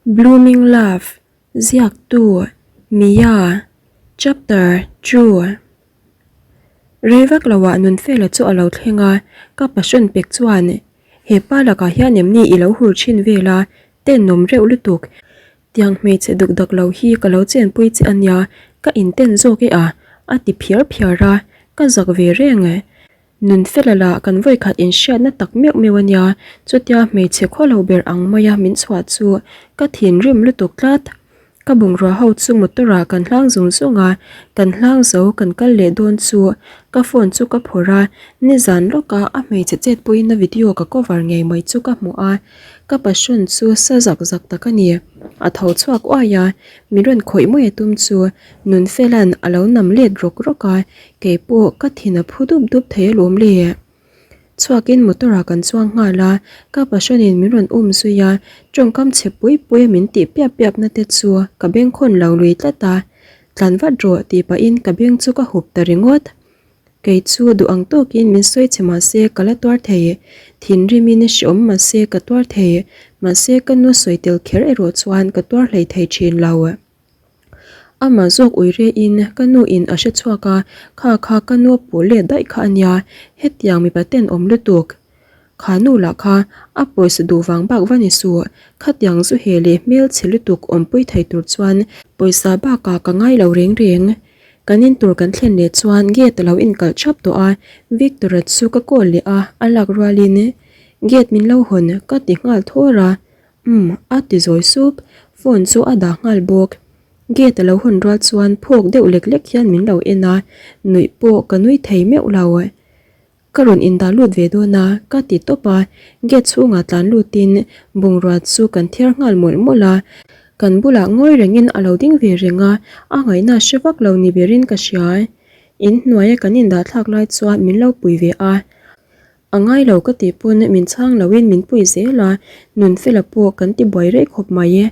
Blooming Love, Ziaktu, Mia, Chapter, True. Rei vak loah Nunfela chu a lo thleng a, ka passion pek chuan, He pa lakah hian em ni i lo hur thin vel a, tenawm reuh lutuk. Tiang hmeichhe duk dak lo hi ka lo chenpui che ania, ka inten zawk e a, a ti phiar phiar a, ka zak ve reng. Nunfela lah kan vawikhat inhriatna tak meuh meuh a nia, chutia hmeichhe khawlo ber ang maia min chhuah chu ka thinrim lutuk tlat. Ka bungrua ho chu motor ah kan hlang zung zung a, kan hlang zo kan kal leh dawn chu ka phone chu ka phawrh a, nizan lawka a hmeichhe chetpuina video ka cover ngei mai chu ka hmu a, ka passion chu sa zak zak tak a ni. A tho chhuak uai a, min rawn khawih mai a tum chu Nunfela'n a lo nam let rawk rawk a, Kei pawh ka thin a phu dup dup thei alawm le. Chhuakin motor ah kan chuang nghal a, ka passion-in min rawn um zui a, tawngkam chhe pui pui a min tih piap piap na te chu ka bengkhawn lo lui tlat a, Tlan vat rawh tih pahin ka beng chu ka hup ta ringawt. Kei chu duh ang tawkin min sawi che mahse ka la tuar thei, thinrimin hreawm mahse ka tuar thei, mahse ka nu sawi tel kher erawh chuan ka tuar hlei thei thin lo. Amah zawk ui re in ka nu in a hre chhuak a, kha kha ka nu pawh let daih kha a nia, hetiang mipa ten awm lutuk. Kha nu lah kha a pawisa duh vang bak va ni suh, khatiang zu he leh hmel chhe lutuk awmpui thei tur chuan pawisa bakah ka ngai lo reng reng. Kan in tur kan thlen leh chuan gate a lo inkalh thap tawh a, Victor-a chu ka call leh a, a lak rualin gate min lo hawn ka ti nghal thawr a, Umm, a ti zawi sup, phone chu a dah nghal bawk. Gate a lo hawn rual chuan phawk deuh lek lek hian min lo en a, nuih pawh ka nui thei meuh lo. Ka rawn indah lut ve dawn a, ka ti tawp a, gate chhungah tlan lutin bungrua chu kan thiar nghal mawlh mawlh a. Kan bulah ngawi rengin a lo ding ve reng a, a ngaihna hre vak lo ni berin ka hria. Inhnuaia kan indah thlak lai chuan min lo pui ve a. A ngai lo ka tih pawn min chhang loin min pui zel a, Nunfela pawh kan ti buai rei khawp mai e.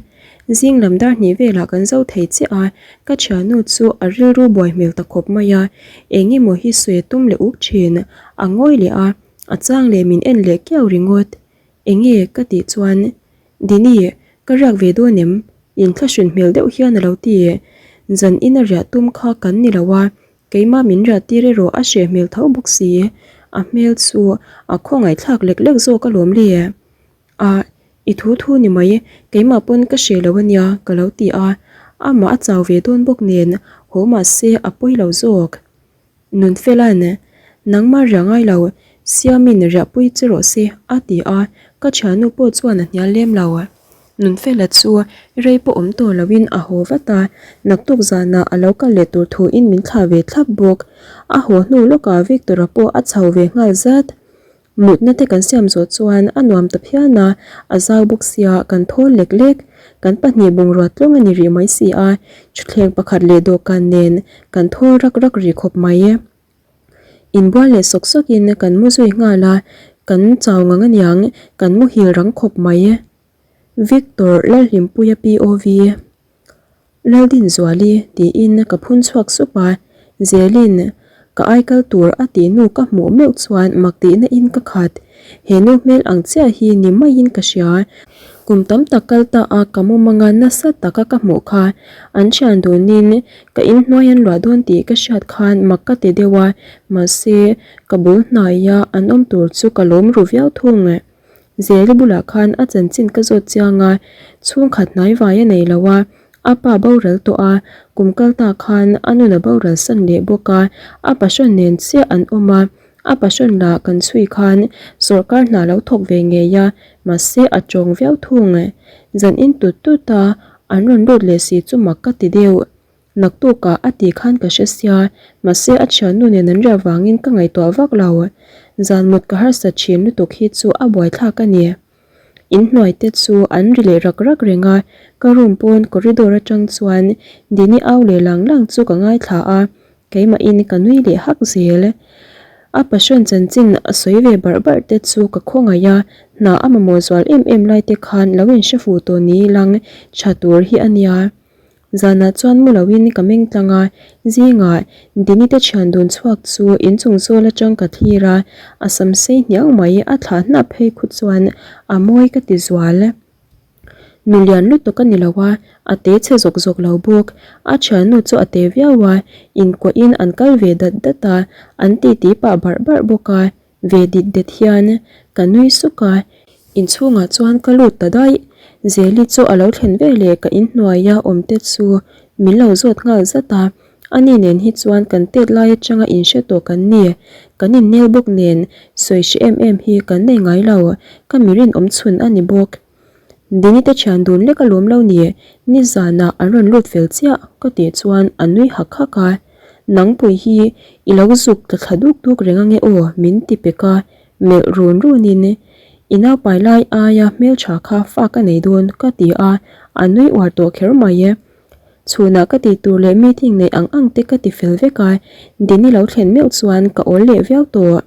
Zing lam dar hnih velah kan zo thei chiah a, ka thiannu chu a rilru buai hmel ta khawp mai a, eng emaw hi sawi a tum leh uk thin, a ngawi leh a, a chang leh min en leh kiau ringawt. Enge ka tih chuan, Dini, ka riak ve dawn em? Inthlahrun hmel deuh hian a lo ti. Zan ina riah tum kha kan ni lo a, Keimah min riah tir erawh a hreh hmel tho bawk si, a hmel chu a khawngaihthlak lek lek zawk alawm le. A, i thu thu ni mai, keimah pawn ka hreh lo ania ka lo ti a, amah a chau ve dawn bawk nen haw mahse a pawi lo zawk. Nunfela'n, Nangmah riah ngai lo, Siamin riahpui che rawh se a ti a, ka thiannu pawh chuan a hnial lem lo. Nunfela chu rei pawh awm tawh loin a haw vat a, naktuk zanah a lo kal leh tur thuin min thlah ve thlap bawk. A haw hnu lawkah Victor-a pawh a chho ve nghal zat. Mutna te kan siam zawh chuan a nuam ta phian a, a zau bawk sia kan thawl lek lek. Kan pahnih bungrua tlawng a ni rih mai si a, thutthleng pakhat leh dawhkan nen kan thawl rak rak rih khawp mai. Inbual leh sawk sawkin kan mu zui nghal a, kan chau ngang aniang kan muhil rang khawp mai. Victor Lalhlimpuia POV Laldinzuali tiin ka phun chhuak sup a, Zelin ka aikal tur a tih nu ka hmuh meuh chuan mak tihna in ka khat. He nu hmel ang chiah hi ni maiin ka hria. Kum tam tak kal ta a ka mumanga nasa taka ka hmuh kha an thian dunin ka inhnuai an luah dawn tih ka hriat khan mak ka ti deuh a, mahse ka bul hnaia an awm tur chu ka lawm ru viau thung. Zeli bulah khan a chanchin ka zawt chiang a, chhungkhat hnai vai a nei lo a, a pa boral tawh a, kum kal ta khan a nun a boral san leh bawk a, a passion nen chiah an awm a, a passion lah kan chhui khan sawrkar hna lo thawk ve ngei a, mahse a tawng viau thung. Zan in tut tut a, an rawn lut leh si chu mak ka ti deuh. Naktukah a ti khan ka hre sia, mahse a thiannu nen an riah vangin ka ngaihtuah vak lo. Zan mut ka harsa thin lutuk hi chu a buaithlak a ni. Inhnuai te chu an ri leh rak rak reng a, ka room pawn corridor atang chuan Dini au leh lang lang chu ka ngaithla a, keimahin ka nui leh hak zel. A passion chanchin a sawi ve barh barh te chu ka khawngaih a, hna a mamawh zual em em lai te khan lo inhre fuh tawh ni lang tha tur hi a nia. Zanah chuan mu loin ka meng tlang a, zingah Dini te thian dun chhuak chu inchung zawl atang ka thlir a, a sam sei hniang mai a thlah hnap phei khu chuan a mawi ka ti zual. Nu lian lutuk a ni lo a, a te chhe zawk zawk lo bawk. A thiannu chu a te viau a, inkuahin an kal ve dat dat a, an titi pah barh barh bawk a. Ve dit det hian ka nui suk a, inchhungah chuan ka lut ta daih. Zeli chu a lo thlen veleh ka inhnuaia awm te chu min lo zawt nghal zat a, ani nen hi chuan kan tet lai atanga inhre tawh kan ni. Kan innel bawk nen sawi hre em em hi kan nei ngai lo, ka mi rinawm chhun a ni bawk. Dini te thian dun lek a lawm lo ni, nizanah an rawn lut fel chiah ka tih chuan a nui hak hak a, Nangpui hi i lo zuk tla thla duk duk reng ange aw min ti pek a, melh run runin i naupai lai aia hmeltha kha fa ka nei dawn ka ti a, a nui uar tawh kher mai e. Chhunah ka tih tur leh meeting neih ang ang te ka ti fel vek a, Dini lo thlen meuh chuan ka awl leh viau tawh.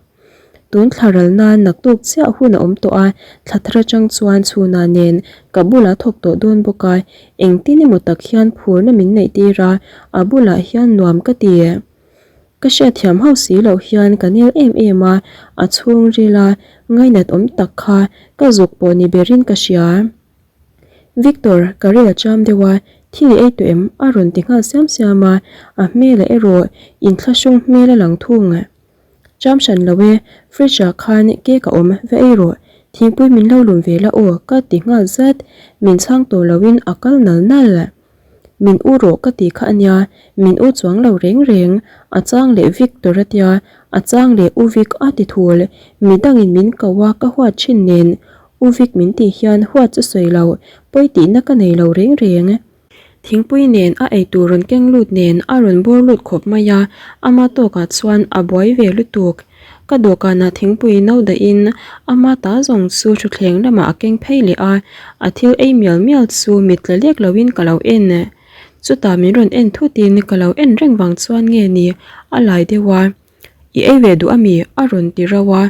Tun thla ral nan naktuk chiah hun a awm tawh a, thla thar atang chuan chhunah nen ka bulah thawk tawh dawn bawk a, engtin emaw tak hian phurna min neih tir a, a bulah hian nuam ka ti. Ka hriatthiam hauh si loh hian ka nel em em a, a chhungrila ngainat awm tak kha ka zuk pawh ni berin ka hria. Victor, ka ril a cham deuh a, thil i ei tawh em? a rawn ti nghal siam siam a, a hmelah erawh inthlahrung hmel a lang thung. Cham hran lo e, fridge ah khan cake a awm, va ei rawh, thingpui min lo lum ve la aw ka ti nghal zat, min chhang tawh lo in a kal nal nal. Min u rawh ka ti kha ania, min u chuang lo reng reng, a chang leh Victor a tia, a chang leh U Vic a ti thul, midang in min ko a ka huat thin nen, U Vic min tih hian huat chu sawi lo, pawi tihna ka nei lo reng reng. Thingpui nen a eitur rawn keng lut nen a rawn bawr lut khawp mai a, ama tawkah chuan a buai ve lutuk. Ka dawhkanah thingpui no dahin ama ta zawng chu thutthleng lamah a keng phei leh a, a thil ei mial mial chu mit tla lek loin ka lo en. Chutah min rawn en thutin ka lo en reng vang chuan nge ni a lai deuh a, I ei ve duh ami? a rawn ti rauh a,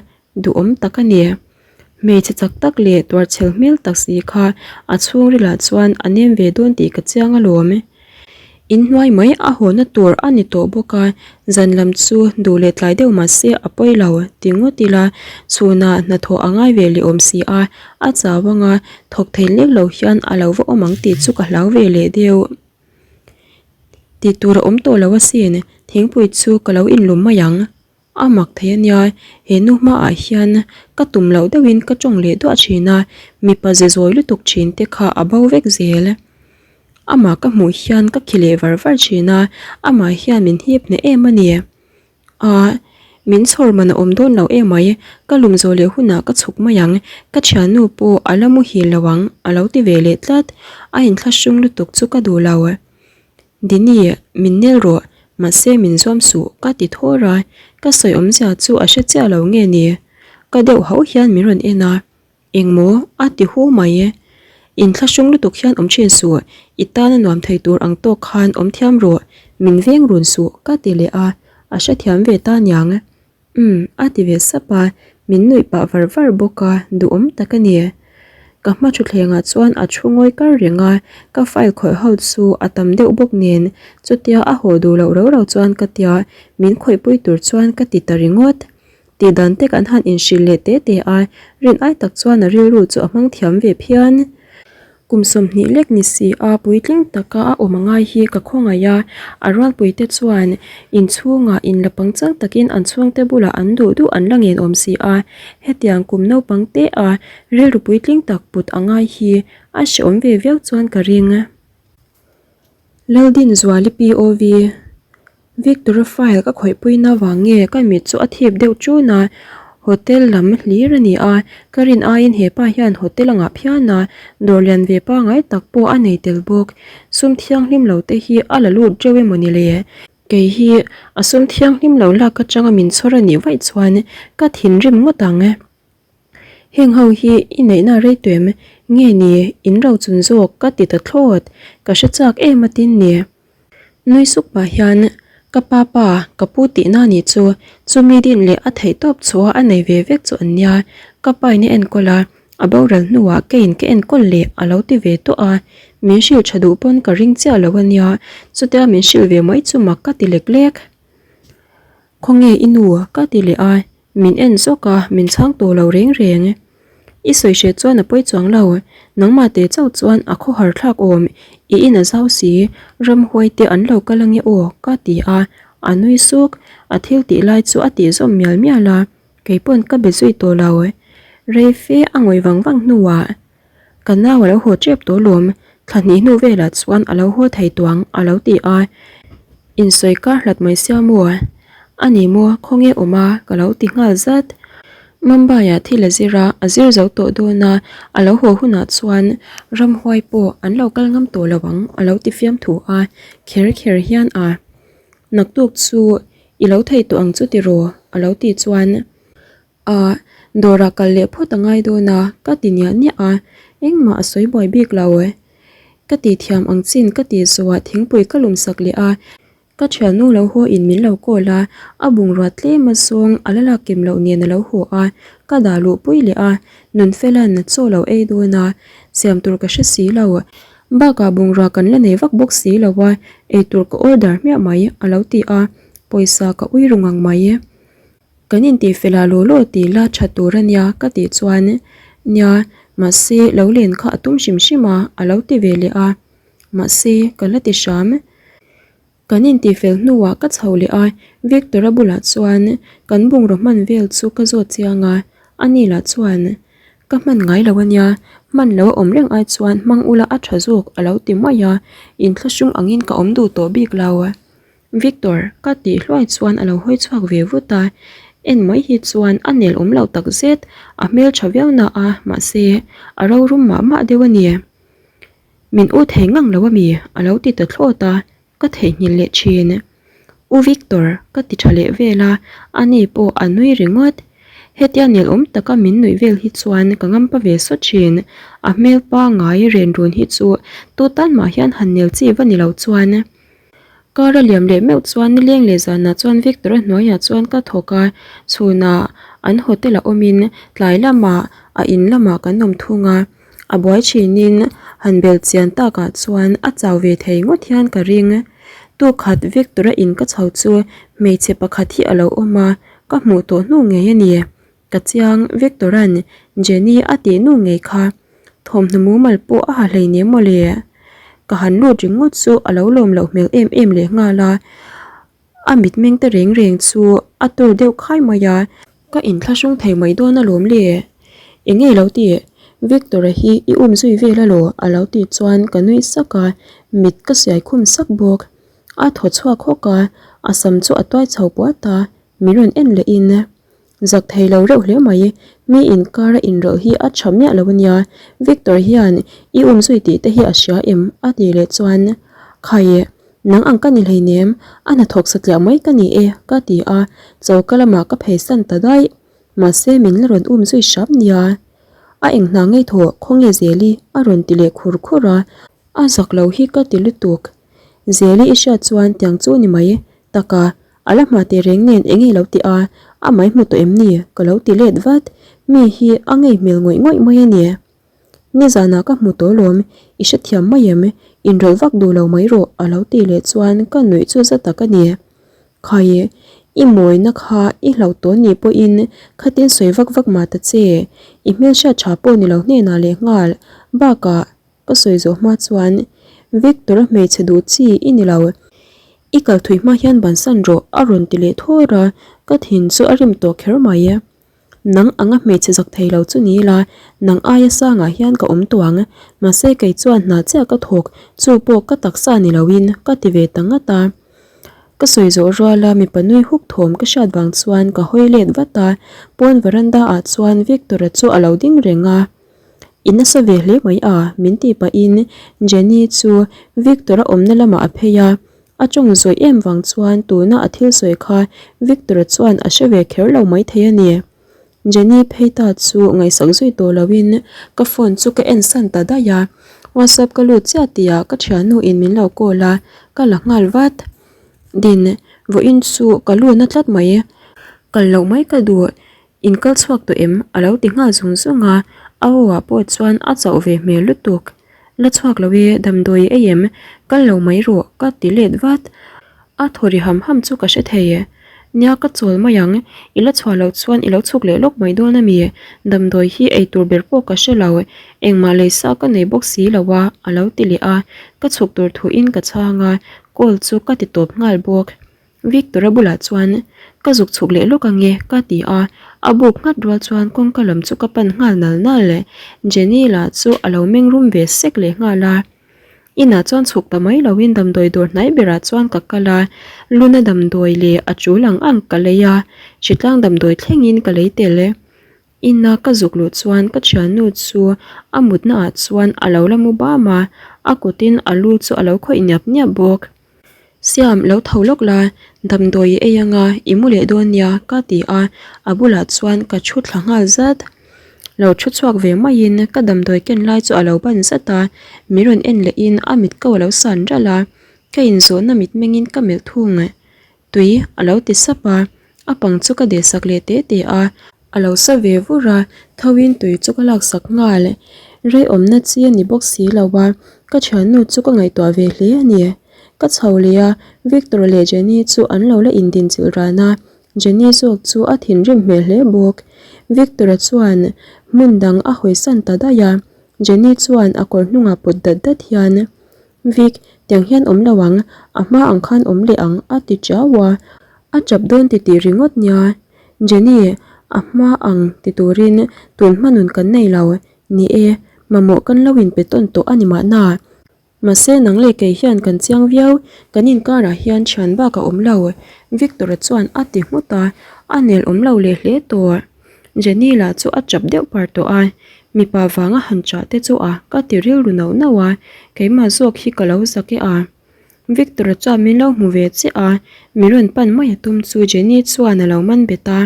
Duhawm tak a ni. Hmeichhe chak tak leh tuarchhel hmel tak si kha a chhungrilah chuan a nem ve dawn tih ka chiang alawm. Inhnuai mai a hawna tur a ni tawh bawk a, zan lam chu duh leh tlai deuh mah se a pawi lo ti ngawt ila, chhunah hnathawh a ngai ve leh awm si a, a chau anga thawk thei lek lo hian a lo va awm ang tih chu ka hlau ve leh deuh. Tih tur a awm tawh lo asin, thingpui chu ka lo inlum mai ang. A mak thei a nia, he nu hmaah hian ka tum loh deuhin ka tawng leh duah thin a, mipa ze zawi lutuk thin te kha a bo vek zel. Amah ka hmuh hian ka khi leh var var thin a, amah hian min hip hneh em a ni. Aah, min chhawr man a awm dawn lo emai, ka lum zawh leh hunah ka chhuk mai ang, ka thiannu pawh a la muhil lo ang a lo ti ve leh tlat, a inthlahrung lutuk chu ka duh lo. Dini, min nel rawh, mahse min zuam suh, ka ti thawr a, ka sawi awmzia chu a hre chiah lo nge ni? Ka deuh hauh hian min rawn en a, Engmaw? a ti hu mai. Inthlahrung lutuk hian awm thin suh, i tana nuam thei tur ang tawk khan awm thiam rawh, min veng run suh, ka ti leh a, a hrethiam ve ta niang. Umm, a ti ve sap a, min nuih pah var var bawk a, duhawm tak a ni. Ka hma thutthlengah chuan a thu ngawi kar reng a, ka file khawih ho chu a tam deuh bawk nen, chutia a haw duh loh rau rau chuan ka tia, min khawihpui tur chuan ka ti ta ringawt. Tih dan te kan han inhrilh leh te te a, rin ai tak chuan a rilru chu a hmang thiam ve phian. Kum 20 lek ni si a puitling taka a awm angai hi ka khawngaih a, a rualpuite chuan inchhungah inla pangchang takin an chhungte bulah an duh duh an la ngen awm si a, hetiang kum naupang te a rilru puitling tak put angai hi a hreawm ve viau chuan ka ring. Laldinzuali POV. Victor-a file ka khawihpuina vang nge ka mit chu a thip deuh ṭun a, hotel lam hlir a ni a, ka rin aiin hepa hian hotel a ngah phian a, dawr lian ve pangai tak pawh a nei tel bawk. Sum thianghlim lo te hi a la lut reuh emaw ni le? Kei hi a sum thianghlim lo lak atanga min chhawr a nih vaih chuan ka thinrim ngawt ang. Heng ho hi i neihna rei tuem nge ni in ro chun zawk ka ti ta thlawt, ka hre chak em a tin ni. Nui suk pah hian ka pa pa ka pu tihna ni chu chumi din leh a theih tawp chhuah a nei ve vek chu an nia, ka pa in a enkawl a, a boral hnuah keiin ka enkawl leh a lo ti ve tawh a, min hrilh tha duh pawn ka ring chiah lo a nia, chutia min hrilh ve mai chu mak ka ti lek lek. Khawnge i nu? ka ti leh a, Min en zawk a, min chhang tawh lo reng reng. I sawi hre chuan a pawi chuang lo, nangmah te chauh chuan a khawhar thlak awm, i in a zau si, ramhuai te an lo kal ange aw ka ti a, a nui suk, a thil tih lai chu a tih zawm mial mial a, kei pawn ka be zui tawh lo. Rei fe a ngawih vang vang hnuah Ka nau a lo haw tep tawh lawm, thla hnih hnu velah chuan a lo haw thei tuang a lo ti a, insawi kar hlat mai sia maw? A ni maw, khawnge awm a? ka lo ti nghal zat. Mumbai-ah thil a zir a, a zir zo tawh dawn a, a lo haw hunah chuan ramhuai pawh an lo kal ngam tawh lo ang a lo ti fiam thu a, kher kher hian a, Naktuk chu i lo thei tawh ang chu tiraw? a lo tih chuan. A, dawrah kal leh phawt a ngai dawn a, ka ti niah niah a, engmah a sawi buai bik lo. Ka tih thiam ang chin ka tih zawhah thingpui ka lum sak leh a, ka thiannu lo haw in min lo call a, a bungrua tlem a zawng a la lak kim loh nen a lo haw a, ka dah luh pui leh a, Nunfela'n chaw lo ei dawn a, siam tur ka hre si lo. Bakah bungrua kan la nei vak bawk si lo a, eitur ka order hmiah mai a lo ti a, pawisa ka ui ru ngang mai. Kan intihfel ah law law tih la tha tur a nia ka tih chuan nia mahse lo len kha a tum hrim hrim a a lo ti ve leh a mahse ka la ti hram. Kan intihfel hnuah ka chho leh a Victor-a bulah chuan kan bungraw hman vel chu ka zawt chiang a ani lah chuan ka hman ngai lo a nia hman lo a awm reng ai chuan hmang ula a tha zawk a lo ti mai a inthlahrung angin ka awm duh tawh bik lo. Victor, ka tih hluai chuan a lo hawi chhuak ve vut a, en mai hi chuan a nel awm lo tak zet, a hmel tha viau na a, mahse a rorum mah mah deuh a ni. Min u thei ngang lo a mi? a lo ti ta thlawt a, ka theihnghilh leh thin. U Victor, ka ti tha leh vel a, ani pawh a nui ringawt. Hetia nel awm taka min nuih vel hi chuan ka ngampa ve sawt thin, a hmel pangai ren run hi chu tu tan mah hian han nel chi va ni lo chuan. Kar a liam leh meuh chuan nileng leh zanah chuan Victor-a hnuaiah chuan ka thawk a, chhunah an hotel a awmin tlai lamah a in lamah kan awm thung a, a buai thinin han bel chian takah chuan a chau ve thei ngawt hian ka ring. Tukhat Victor-a in ka chho chu hmeichhe pakhat hi a lo awm a, ka hmuh tawh hnu ngei a ni. Ka chiang, Victor-a'n Jenny a tih nu ngei kha thawmhnaw mumal pawh a ha hleinem maw le? Ka han lut ringawt chu a lo lawm loh hmel em em leh nghal a, a mitmeng te reng reng chu a tur deuh khai mai a. Ka inthlahrung thei mai dawn alawm le? Eng nge lo tih? Victor-a hi i um zui vel alaw? a lo tih chuan ka nui sak a, mit ka siai khum sak bawk. A thaw chhuak hawk a, a sam chu a tuai chho puat a, min rawn en leh in. Zak thei lo reuh hle mai, mi inkar a inrawlh hi a tha miah lo ania, Victor hian i um zui tih te hi a hria em? a tih leh chuan Khai, nang ang ka ni hleinem, a hnathawk satliah mai ka ni e ka ti a, choka lamah ka pheisan ta daih, mahse min la rawn um zui hram nia. A eng hna ngei thawh khawnge Zeli a rawn ti leh khur khur a, a zak lo hi ka ti lutuk. Zeli i hriat chuan tiang chu ni mai, taka A la hma teh reng nen eng nge lo ti a, a mai hmu tawh em ni? Ka lo ti let vat. Mi hi a ngei hmel ngawih ngawih mai a ni. Nizanah ka hmu tawh lawm, i hrethiam mai em? Inrawlh vak duh lo mai rawh a lo ti leh chuan ka nuih chu za tak a ni. Khai, i mawina kha i hlauh tawh nih pawhin khatin sawi vak vak mah ta che, i hmelhriat tha pawh ni lo hnenah leh nghal bakah Ka sawi zawh hma chuan Victor-a hmeichhe duh chi i ni lo. I kal thui hma hian bansan rawh a rawn ti leh thawr a, ka thin chu a rim tawh kher mai. Nang anga hmeichhe zak thei lo chu ni ila, nang aia sangah hian ka awm tawh ang. Mahse kei chuan hna chiah ka thawk, chu pawh ka taksa ni loin ka ti ve ta ngat a. Ka sawi zawh ruala mipa nui huk thawm ka hriat vang chuan ka hawi let vat a, pawn veranda ah chuan Victor-a chu a lo ding reng a. I nasa ve hle mai a, min tih pahin Jenny chu Victor-a awmna lamah a phei a, a tawng zawih em vang chuan tuna a thil sawi kha Victor-a chuan a hre ve kher lo maithei a ni. Jenny phei ta chu ngaihsak zui tawh loin ka phone chu ka en san ta daih a, WhatsApp ka lut chiah tihah ka thiannu in min lo call a, ka la nghal vat. Din, vawiin chu ka lu na tlat mai, kal loh mai ka duh. In kal chhuak tawh em? A lo ti nghal zung zung a, a aw ah pawh chuan a chauh ve hmel lutuk. La chhuak lo e, damdawi ei em? Kal lo mai rawh ka ti let vat. A thaw ri ham ham chu ka hre thei. Nia ka chawl mai ang, i la chhuah loh chuan i lo chhuk leh lawk mai dawn a mi? Damdawi hi ei tur ber pawh ka hre lo, engmah lei sa ka nei bawk si lo a, a lo ti leh a, ka chhuk tur thuin ka chhang a, call chu ka ti tawp nghal bawk. Victor-a bulah chuan, Ka zuk chhuk leh lawk ange, ka ti a, a buk nghat rual chuan kawngka lam chu ka pan nghal nal nal. Jenny lah chu a lo meng rum ve sek leh nghal a. Inah chuan chhuk ta mai loin damdawi dawr hnai berah chuan ka kal a, luna damdawi leh a tul ang ang ka lei a, hritlang damdawi thlengin ka lei tel. Ina ka zuk luh chuan ka thiannu chu a mutna ah chuan a lo la mu bam a, a kutin a lu chu a lo khawih niap niap bawk. Siam, lo tho lawk la, damdawi i ei anga i mu leh dawn nia ka ti a, a bulah chuan ka thu thla nghal zat. Lo thu chhuak ve maiin ka damdawi ken lai chu a lo ban zat a, min rawn en lehin a mit ko a lo san ralh a, ka inzawhna mitmengin ka melh thung. Tui a lo ti sap a, a pang chu ka deh sak leh te te a. A lo sa ve vur a, thoin tui chu ka lak sak nghal. Rei awmna chi a ni bawk si lo a, ka thiannu chu ka ngaihtuah ve hle a ni. Ka chho leh a, Victor leh Jenny chu an lo la indinchilh ran a, Jenny zawk chu a thinrim hmel hle bawk. Victor-a chuan hmun dang a hawisan ta daih a, Jenny chuan a kawr hnungah pawt dat dat hian, Vic, tiang hian awm lo ang, a hma ang khan awm leh ang a ti tiau a, a chap dawn ti tih ringawt nia. Jenny, a hma ang ti turin tun hma nun kan nei lo, ni e, mamawh kan lo inpe tawn tawh a ni mahna. Mahse nang leh kei hian kan chiang viau, kan inkarah hian thian bak a awm lo, Victor-a chuan a ti nghut a, a nel awm lo leh hle tawh. Jenny lah chu a chap deuh par tawh a, mipa vanga han chah te chu a ka ti rilru nauh nauh a, keimah zawk hi ka lo zak e a. Victor-a chuan min lo hmu ve chiah a, min rawn pan mai a tum chu Jenny chuan a lo man bet a.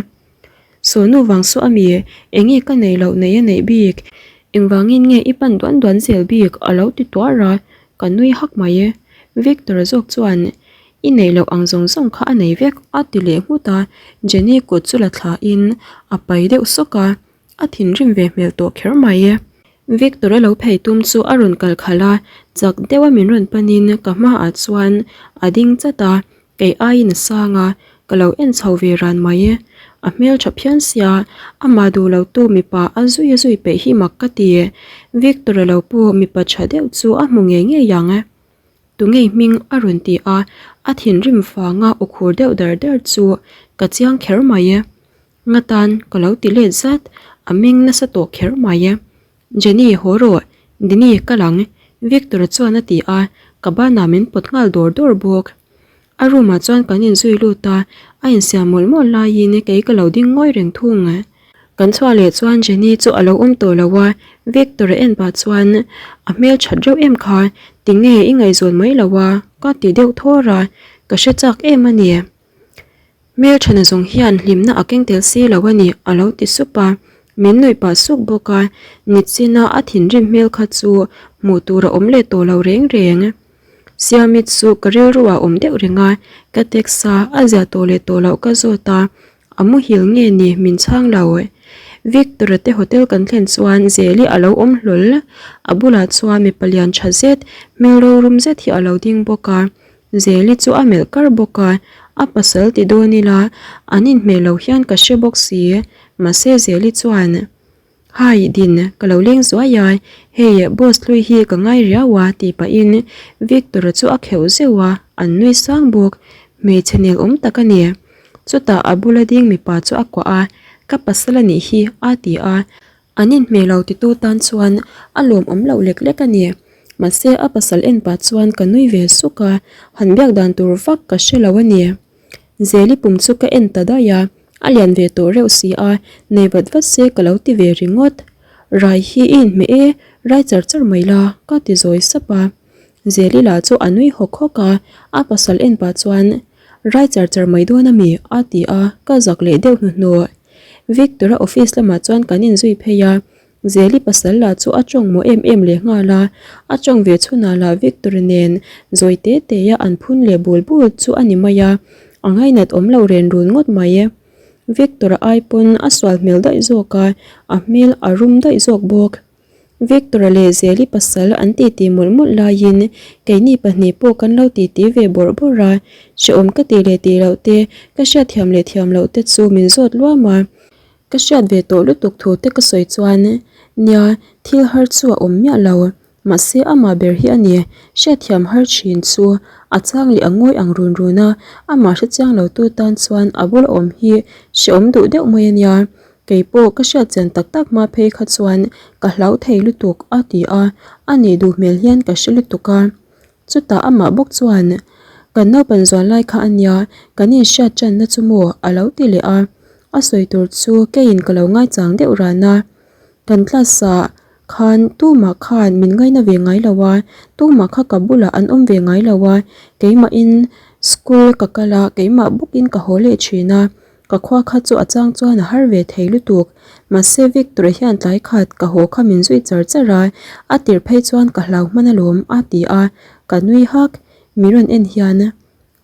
Sawnu vang saw ami, enge ka neih loh neih a neih bik, engvangin nge i pan duan duan zel bik a lo ti tuar a, ka nui hak mai e. Victor-a zawk chuan I neih loh ang zawng zawng kha a nei vek a ti leh nghut a, Jenny kut chu la thla in a pai deuh sawk a, a thinrim ve hmel tawh kher mai. Victor a lo phei tum chu a rawn kal khalh a, chak deuh a min rawn pan in ka hmaah chuan a ding chat a, kei aiin a sang a, ka lo en chho ve ran mai. A hmel tha phian sia, amah duh lo tu mipa a zui a zui peih hi mak ka ti. Victor a lo pawh mipa tha deuh chu a hmu ngei ngei ang. Tungei hming a rawn ti a, a thinrim vanga aw khur deuh dar dar chu ka chiang kher mai e. Nga tan ka lo ti let zat, a meng nasa tawh kher mai e. Jenny haw rawh, Dini ka lang, Victor chuan a ti a, ka banah min pawt nghal dawr dawr bawk. A room ah chuan kan inzui lut a, a insiam mawlh mawlh laiin kei ka lo ding ngawi reng thung. Kan chhuah leh chuan Jenny chu a lo awm tawh lo a, Victor a en pah chuan a hmel that reuh em kha, tinge i ngaihzawn mai lo a, ka ti deuh thawr a, ka hre chak em a ni. Hmel thana zawng hian hlimna a keng tel si lo a ni a lo ti sup a, min nuih pah suk bawk a, nichina a thinrim hmel kha chu hmuh tur a awm leh tawh lo reng reng. Siamit chu ka rilru ah awm deuh reng a, ka text a, a ziah tawh leh tawh loh ka zawt a, a muhil nge ni min chhang lo. Victor-a te hotel kan thlen chuan Zeli a lo awm hlawl, a bulah chuan mipa lian tha zet, hmel rorum zet hi a lo ding bawk a, Zeli chu a melh kar bawk a, a pasal ti dawn ila an inhmeh lo hian ka hre bawk si, mahse Zeli chuan. Hi Din, ka lo leng zuai a, hei boss hlui hi ka ngai riau a tih pahin Victor-a chu a kheuh zeuh a, an nui sang bawk, hmeichhe nel awm tak a ni. Chutah a bula ding mipa chu a kuah a, ka pasal a nih hi a ti a, an inhmeh lo titu tan chuan a lawmawm loh lek lek a ni. Mahse a pasal en pah chuan ka nui ve suk a, han biak dan tur vak ka hre lo a ni. Zeli pum chu ka en ta daih a, a lian ve tawh reuh si a, nei vat vat se ka lo ti ve ringawt. Rai hi i inhmeh e, rai char char mai la, ka ti zawi sap a. Zeli lah chu a nui hawk hawk a, a pasal en pah chuan, Rai char char mai dawn a mi? a ti a, ka zak leh deuh hnuhnawh. Victor-a office lamah chuan kan inzui phei a, Zeli pasal lah chu a tawng maw em em leh nghal a, a tawng ve chhunah lah Victor nen zawi te te a an phun leh bul bul chu a ni mai a, a ngainat awm lo ren run ngawt mai. Victor-a ai pawn a sual hmel daih zawk a, a hmel a rum daih zawk bawk. Victor-a leh Zeli pasal an titi mawlh mawlh laiin keini pahnih pawh kan lo titi ve bawrh bawrh a, hrehawm ka tih leh tih loh te, ka hriatthiam leh thiam loh te chu min zawt luam a. Ka hriat ve tawh lutuk thu te ka sawi chuan nia thil har chu a awm miah lo, mahse amah ber hi a ni, hriatthiam har thin chu a chang leh a ngawi ang run run a, amah hrechiang lo tu tan chuan a bula awm hi hrehawm duh deuh mai a nia, kei pawh ka hriatchian tak tak hma phei kha chuan ka hlau thei lutuk a ti a, a nih duh hmel hian ka hre lutuk a. Chutah amah bawk chuan, Kan naupan zual lai kha a nia, kan inhriat tanna chu maw? a lo ti leh a. A sawi tur chu keiin ka lo ngaichang deuh ran a. Kan class-ah khan tumah khan min ngaina ve ngai lo a, tumah kha ka bulah an awm ve ngai lo a, keimahin school ka kal a, keimah bawkin ka haw leh thin a. Ka khua kha chu a chang chuan a har ve thei lutuk. Mahse Victor hian tlai khat ka haw kha min zui char char a, a tir phei chuan ka hlau hman alawm a ti a, ka nui hak. Mi rawn en hian,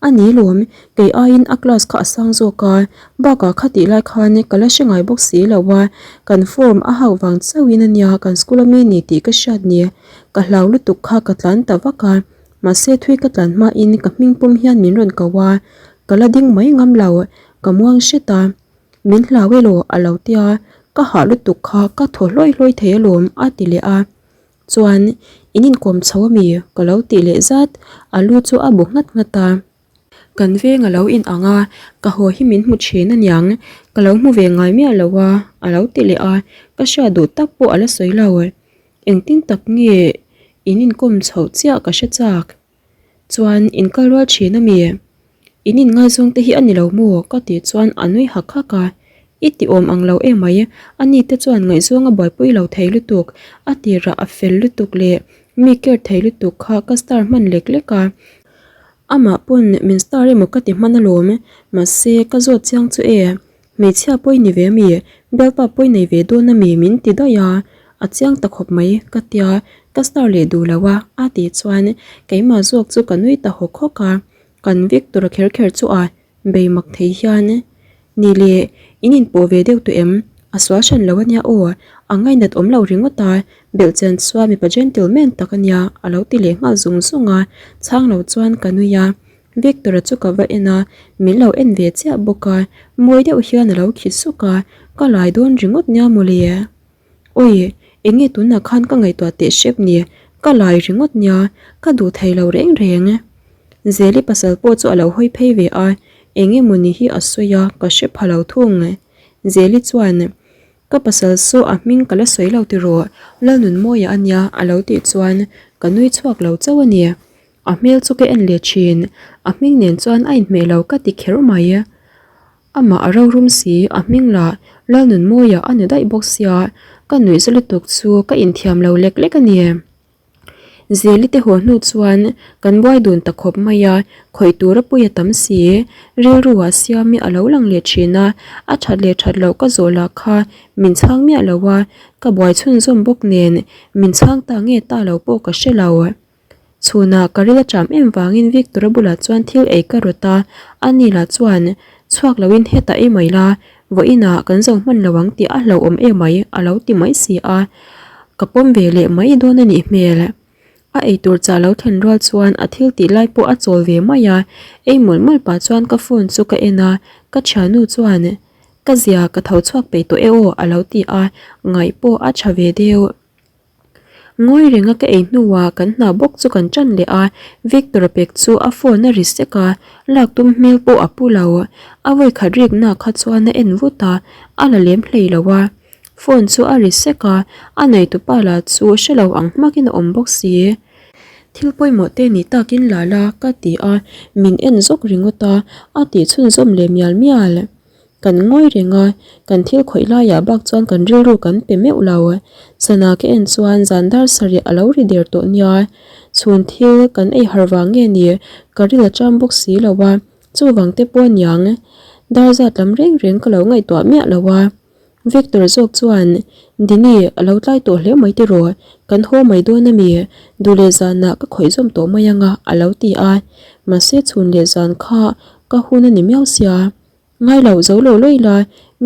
A ni lawm, kei aiin a class kha a sang zawk a, bakah kha tih lai khan ka la hre ngai bawk si lo a, kan form a hauh vang chauhin a nia kan school a mi ni tih ka hriat ni. Ka hlau lutuk kha ka tlan ta vak a, mahse thui ka tlan hmain ka hming pum hian min rawn ko a, Ka la ding mai ngam lo, ka muang hret a. Min hlau elaw a lo tia, ka hah lutuk kha ka thaw hlawi hlawi thei alawm a ti leh a. Chuan, in inkawm chho ami? Ka lo tih leh zat, a lu chu a bu nghat nghat a. Kan veng a lo in ang a, ka haw hi min hmu thin aniang, ka lo hmu ve ngai miah lo a, a lo ti leh a, ka hriat duh tak pawh a la sawi lo. Engtin tak nge in inkawm chhoh chiah ka hre chak. Chuan in kal rual thin a mi? In inngaizawng te hi a ni lo maw? Ka tih chuan a nui hak hak a. I ti awm ang lo emai, a ni te chuan ngaihzawng a buaipui lo thei lutuk, a tirah a fel lutuk leh mi care thei lutuk kha ka star hman lek lek a. Amah pawn min star emaw ka ti hman alawm, mahse ka zawt chiang chu e. Hmeichhia pawi ni ve ami, bialpa pawi nei ve dawn ami min ti daih a, a chiang ta khawp mai ka tia, ka star leh duh lo a, a tih chuan keimah zawk chu ka nui ta hawk hawk a, kan Victor a kher kher chu a bei mak thei hian ni le in inpawh ve deuh tawh em, a sual hran lo ania aw, a ngainat awm lo ringawt a, belhchian chuan mipa gentleman tak ania a lo ti leh nghal zung zung a, chhang lo chuan ka nui a. Victor-a chu ka va en a, min lo en ve chiah bawk a, mawi deuh hian a lo khi suk a, ka lai dawn ringawt nia mawle. Awi, eng nge tunah khan ka ngaihtuah teh hrep ni, ka lai ringawt nia, ka duh thei lo reng reng. Zeli pasal pawh chu a lo hawi phei ve a, eng nge mawni hi a sawi a, ka hre pha lo thung. Zeli chuan, Ka pasal saw a hming ka la sawi lo tiraw, Lalnunmawia a nia a lo tih chuan ka nui chhuak lo chauh a ni. A hmel chu ka en leh thin, a hming nen chuan a inhmeh lo ka ti kher mai. Amah a rorum si, a hming lah Lalnunmawia a ni daih bawk sia, ka nuih za lutuk chu ka inthiam lo lek lek a ni. Zeli te haw hnu chuan kan buai dun ta khawp mai a, khawih tura pui a tam si. Rilru ah siam hi a lo lang leh thin a, a that leh that loh ka zawh lah kha min chhang miah lo a, ka buai chhunzawm bawk nen min chhang ta nge ta lo pawh ka hre lo. Chhunah ka ril a cham em vangin Victor-a bulah chuan thil ei ka rawt a, ani lah chuan chhuak loin hetah ei mai la, vawiinah kan zo hman lo ang tih a hlauhawm emai a lo ti mai si a, ka pawm ve leh mai dawn a nih hmel. A eitur chah lo thlen rual chuan a thil tih lai pawh a chawl ve mai a, ei mawlh mawlh pah chuan ka phone chu ka en a, ka thiannu chuan ka zia ka tho chhuak peih tawh e aw a lo ti a, ngaih pawh a tha ve deuh. Ngawi renga ka ei hnuah kan hna bawk chu kan ṭan leh a, Victor-a pek chu a phone a ri sek a, lak tum hmel pawh a pu lo. A vawikhat rikna kha chuan a en vut a, a la lem hlei lo a. Phone chu a ri sek a, a neitupa lah chu hre lo ang hmakin a awm bawk si. Thil pawimawh te ni takin la la ka ti a, min en zawk ringawt a, a tih chhunzawm leh mial mial. Kan ngawi reng a, kan thil khawih laiah bak chuan kan rilru kan pe meuh lo. Sana ka en chuan zan dar sarih a lo ri der tawh nia. Chhun thil kan ei har vang nge ni, ka ril a cham bawk si lo a, chuvang te pawh aniang. Dar zat lam reng reng ka lo ngaihtuah miah lo a. Victor zawk chuan, Dini, a lo tlai tawh hle mai tiraw, kan haw mai dawn a mi, duh leh zanah ka khawih zawm tawh mai ang a, a lo ti a. Mahse chhun leh zan kha ka hun a ni miau sia. Ngai lo zo lo lawi la,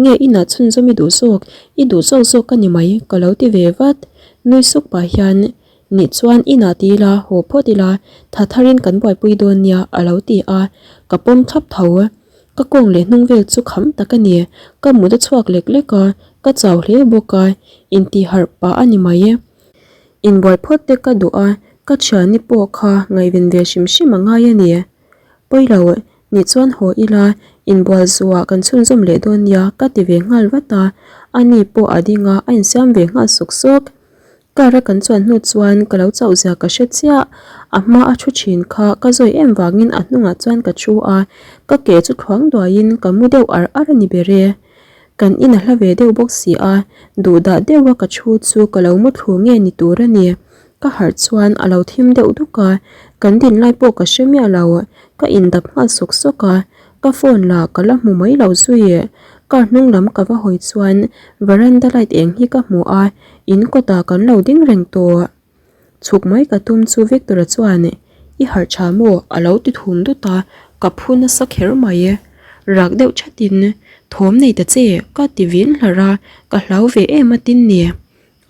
nge inah chhunzawm i duh zawk, i duh zawk zawk ka ni mai, ka lo ti ve vat. Nui suk pah hian, Nih chuan inah ti ila, haw phawt ila, tha tharin kan buaipui dawn nia a lo ti a, ka pawm thlap tho. Ka kawng leh hnung vel chu kham tak a ni. Ka mut a chhuak lek lek a, ka chau hle bawk a, intihharh pah a ni mai. Inbuai phawt te ka duh a, ka thiani pawh kha ngaihven ve hrim hrim a ngai a ni. Pawilo, nih chuan haw ila, inbual zuah kan chhunzawm leh dawn nia ka ti ve nghal vat a, ani pawh a ding a, a insiam ve nghal sawk sawk. Car a kan chuan hnu chuan ka lo chauh zia ka hre chiah, a hma a thu thin kha ka zawi em vangin a hnungah chuan ka thu a, ka ke chu thluang duaiin ka mu deuh ar ar a ni ber e. Kan in a hla ve deuh bawk si a, duhdah deuha ka thu chu ka lo mu thlu nge ni tur a ni. Ka harh chuan a lo thim deuh duk a, kan din lai pawh ka hre miah lo, ka indap nghal sawk sawk a, ka phone lah ka la hmu mai lo zui. Car hnung lam ka va hawi chuan veranda light eng hi ka hmu a, in kawtah kan lo ding reng tawh. Chhuk mai ka tum chu Victor-a chuan I harh tha maw? a lo ti thum dut a, ka phu nasa kher mai. Rak deuh thatin Thawm nei ta che ka ti vin hlarh a, ka hlau ve em a tin ni.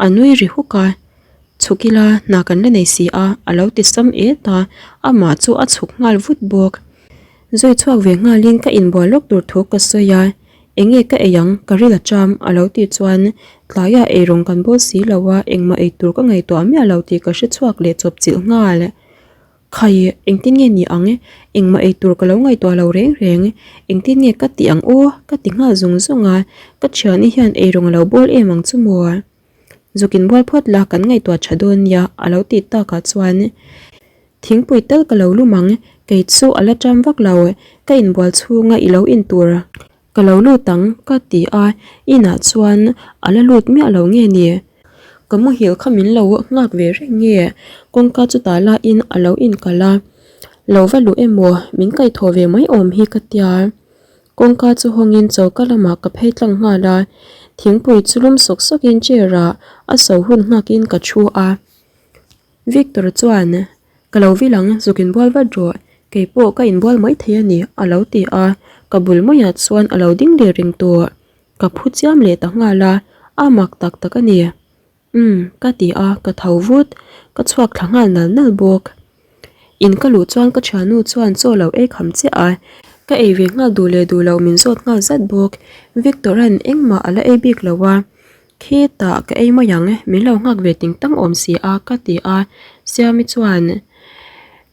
A nui ri huk a, Chhuk ila hna kan la nei si a a lo ti sam et a, amah chu a chhuk nghal vut bawk. Zui chhuak ve nghalin ka inbual lawk tur thu ka sawi a, Enge ka ei ang, ka ril a cham a lo tih chuan tlaiah eirawng kan bawl si lo a, engmah ei tur ka ngaihtuah miah lo tih ka hre chhuak leh chawp chilh nghal. Khai, engtin nge ni ang, engmah ei tur ka lo ngaihtuah lo reng reng, engtin nge ka tih ang aw ka ti nghal zung zung a, ka thiani hian eirawng a lo bawl em ang chu maw? Zuk inbual phawt la kan ngaihtuah tha dawn nia a lo tih takah chuan thingpui tal ka lo lum ang, kei chu a la ṭam vak lo, ka inbual chhunga i lo in tur ka lo lut ang ka ti a, inah chuan a la lut miah lo nge ni? Ka muhil kha min lo nghak ve reng nge? Kawngka chu tah lain a lo inkalh a, lo va luh emaw min kaihthawh ve mai awm hi ka tia. Kawngka chu hawngin choka lamah ka phei tlang nghal a, thingpui chu lum sawk sawkin chair ah a so hun nghakin ka thu a. Victor chuan, Ka lo vil ang, zuk inbual vat rawh, kei pawh ka inbual mai thei a ni, a lo ti a, ka bul maiah chuan a lo ding leh reng tawh. Ka phu chiam leh ta nghal a, a mak tak tak a ni. Umm, ka ti a, ka tho vut. Ka chhuak thla nghal nal nal bawk. In ka luh chuan ka thiannu chuan chaw lo ei kham chiah a, ka ei ve nghal duh leh duh loh min zawt nghal zat bawk. Victor-a'n engmah a la ei bik lo a, khitah ka ei mai ang, min lo nghak ve ting tang awm si a, ka ti a. Siami chuan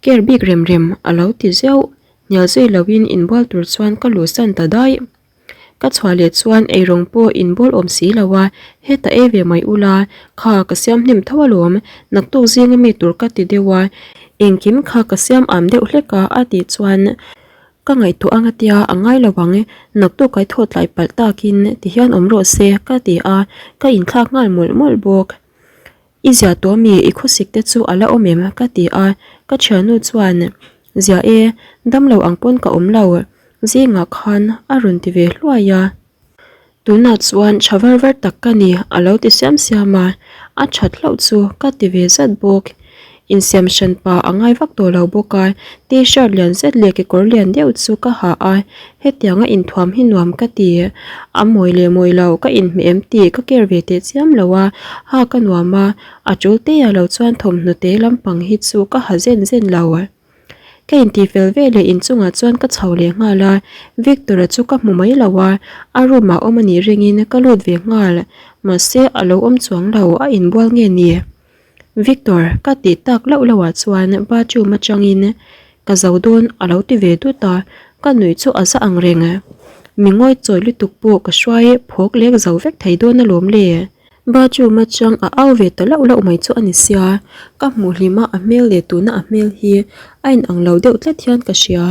care bik rem rem a lo ti zeuh. Hnial zui loin inbual tur chuan ka luhsan ta daih. Ka chhuah leh chuan eirawng pawh in bawl awm si lo a, heta ei ve mai ula, kha ka siam hnem tho alawm, naktuk zinga mi tur ka ti deuh a, engkim kha ka siam am deuh hlek a a tih chuan ka ngaihtuah anga tia a ngai lo ang, naktuk kai thawt tlai palh takin tihian awm rawh se ka ti a, ka inthlak nghal mawlh mawlh bawk. I zia tawh mi i khawsik te chu a la awm em? ka ti a, ka thiannu chuan Zia e, damlo ang pawn ka awm lo, zingah khan a rawn ti ve hluai a. Tunah chuan tha var var tak ka ni a lo ti siam siam a, a that hlauh chu ka ti ve zat bawk. Insiam hran pa a ngai vak tawh lo bawk a, t-shirt lian zet leh kekawr lian deuh chu ka ha a, hetianga inthuam hi nuam ka ti. A mawi leh mawi lo ka inhmeh em tih ka care ve teh chiam lo a, ha ka nuam a, a tul te ah lo chuan thawmhnaw te lampang hi chu ka ha zen zen lo. Ka intihfel ve leh inchungah chuan ka chho leh nghal a, Victor-a chu ka hmu mai lo a, a room ah awm a nih ringin ka lut ve nghal, mahse a lo awm chuang lo, a inbual nge ni? Victor, ka tih tak lauh lauh ah chuan bathroom atangin ka zo dawn a lo ti ve dut a, ka nuih chu a za ang reng. Mi ngawi chawi lutuk pawh ka hruai phawk lek zo vek thei dawn alawm le. Bathroom atang a au ve ta lauh lauh mai chu a ni sia, ka hmuh hlim a a hmel leh tuna a hmel hi a inang lo deuh tlat hian ka hria.